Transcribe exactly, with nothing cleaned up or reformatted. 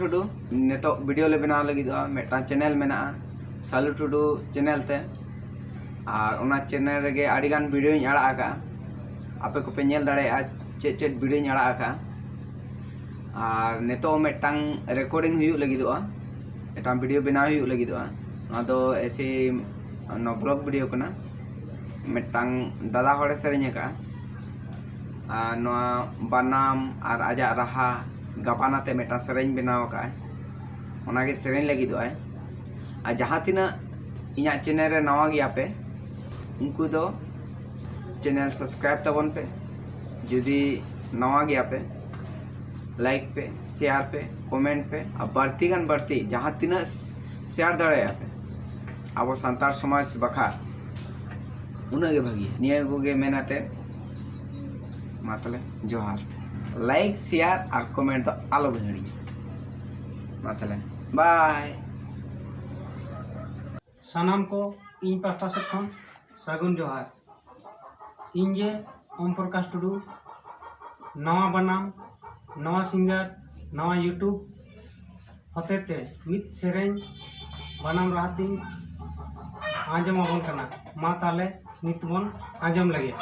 ᱴᱩᱰᱩ, ᱱᱤᱛᱚᱜ ᱵᱷᱤᱰᱤᱭᱳ ᱞᱮ ᱵᱮᱱᱟᱣ ᱞᱟᱹᱜᱤᱫᱚᱜᱼᱟ, ᱢᱤᱫᱴᱟᱝ ᱪᱮᱱᱮᱞ ᱢᱮᱱᱟᱜᱼᱟ ᱥᱟᱞᱩ ᱴᱩᱰᱩ ᱪᱮᱱᱮᱞ ᱛᱮ᱾ ᱟᱨ ᱚᱱᱟ ᱪᱮᱱᱮᱞ ᱨᱮᱜᱮ ᱟᱹᱰᱤᱜᱟᱱ ᱵᱷᱤᱰᱤᱭᱳᱧ ᱟᱲᱟᱜ ᱟᱠᱟᱫᱼᱟ, ᱟᱯᱮ ᱠᱚᱯᱮ ᱧᱮᱞ ᱫᱟᱲᱮᱭᱟᱜᱼᱟ ᱪᱮᱫ ᱪᱮᱫ ᱵᱷᱤᱰᱤᱭᱳᱧ ᱟᱲᱟᱜ ᱟᱠᱟᱫᱼᱟ᱾ ᱟᱨ ᱱᱤᱛᱚᱜ ᱢᱤᱫᱴᱟᱝ ᱨᱮᱠᱚᱨᱰᱤᱝ ᱦᱩᱭᱩᱜ ᱞᱟᱹᱜᱤᱫᱚᱜᱼᱟ, ᱢᱤᱫᱴᱟᱝ ᱵᱷᱤᱰᱤᱭᱳ ᱵᱮᱱᱟᱣ ᱦᱩᱭᱩᱜ ᱞᱟᱹᱜᱤᱫᱚᱜᱼᱟ᱾ ᱱᱚᱣᱟ ᱫᱚ ᱮᱥᱮ ᱱᱚᱣᱟ ᱵᱞᱚᱜ ᱵᱷᱤᱰᱤᱭᱳ ᱠᱟᱱᱟ, ᱢᱤᱫᱴᱟᱝ ᱫᱟᱫᱟ ᱦᱚᱲᱮ ᱥᱮᱨᱮᱧ ᱟᱠᱟᱫᱼᱟ᱾ ᱟᱨ ᱱᱚᱣᱟ ᱵᱟᱱᱟᱢ ᱟᱨ ᱟᱡᱟᱜ ᱨᱟᱦᱟ ᱜᱟᱵᱟᱱ ᱟᱛᱮ ᱢᱤᱫᱴᱟᱝ ᱥᱮᱨᱮᱧ ᱵᱮᱱᱟᱣ ᱟᱠᱟᱫᱼᱟᱭ, ᱚᱱᱟᱜᱮ ᱥᱮᱨᱮᱧ ᱞᱟᱹᱜᱤᱫᱚᱜᱼᱟᱭ᱾ ᱟᱨ ᱡᱟᱦᱟᱸ ᱛᱤᱱᱟᱹᱜ ᱤᱧᱟᱹᱜ ᱪᱮᱱᱮᱞ ᱨᱮ ᱱᱟᱣᱟ ᱜᱮᱭᱟ ᱯᱮ, ᱩᱱᱠᱩ ᱫᱚ ᱪᱮᱱᱮᱞ ᱥᱟᱵᱥᱠᱨᱟᱭᱤᱵ ᱛᱟᱵᱚᱱ ᱯᱮ᱾ ᱡᱩᱫᱤ ᱱᱟᱣᱟ ᱜᱮᱭᱟ ᱯᱮ, ᱞᱟᱭᱤᱠ ᱯᱮ, ᱥᱮᱭᱟᱨ ᱯᱮ, ᱠᱚᱢᱮᱱᱴ ᱯᱮ, ᱟᱨ ᱵᱟᱹᱲᱛᱤ ᱜᱟᱱ ᱵᱟᱹᱲᱛᱤ ᱡᱟᱦᱟᱸ ᱛᱤᱱᱟᱹᱜ ᱥᱮᱭᱟᱨ ᱫᱟᱲᱮᱭᱟᱜᱼᱟ ᱯᱮ ᱟᱵᱚ ᱥᱟᱱᱛᱟᱲ ᱥᱚᱢᱟᱡᱽ ᱵᱟᱠᱷᱨᱟ, ᱩᱱᱟᱹᱜ ᱜᱮ ᱵᱷᱟᱹᱜᱤ᱾ ᱱᱤᱭᱟᱹ ᱠᱚᱜᱮ ᱢᱮᱱ ᱟᱛᱮ ᱢᱟ ᱛᱟᱦᱞᱮ ᱡᱚᱦᱟᱨ᱾ ᱞᱟᱭᱤᱠ, ᱥᱮᱭᱟᱨ ᱟᱨ ᱠᱚᱢᱮᱱᱴ ᱫᱚ ᱟᱞᱚ ᱵᱤᱱ ᱦᱤᱲᱤᱧᱟ᱾ ᱢᱟ ᱛᱟᱦᱞᱮ ᱵᱟᱭ᱾ ᱥᱟᱱᱟᱢ ᱠᱚ ᱤᱧ ᱯᱟᱥᱴᱟ ᱥᱮᱫ ᱠᱷᱚᱱ ᱥᱟᱹᱜᱩᱱ ᱡᱚᱦᱟᱨ᱾ ᱤᱧ ᱜᱮ ᱳᱢ ᱯᱨᱚᱠᱟᱥ ᱴᱩᱰᱩ᱾ ᱱᱟᱣᱟ ᱵᱟᱱᱟᱢ, ᱱᱟᱣᱟ ᱥᱤᱝᱜᱟᱨ, ᱱᱟᱣᱟ YouTube ᱦᱚᱛᱮᱛᱮ ᱢᱤᱫ ᱥᱮᱨᱮᱧ ᱵᱟᱱᱟᱢ ᱨᱟᱦᱟ ᱛᱤᱧ ᱟᱸᱡᱚᱢ ᱟᱵᱚᱱ ᱠᱟᱱᱟ᱾ ᱢᱟ ᱛᱟᱦᱞᱮ ᱱᱤᱛ ᱵᱚᱱ ᱟᱸᱡᱚᱢ ᱞᱮᱜᱮ᱾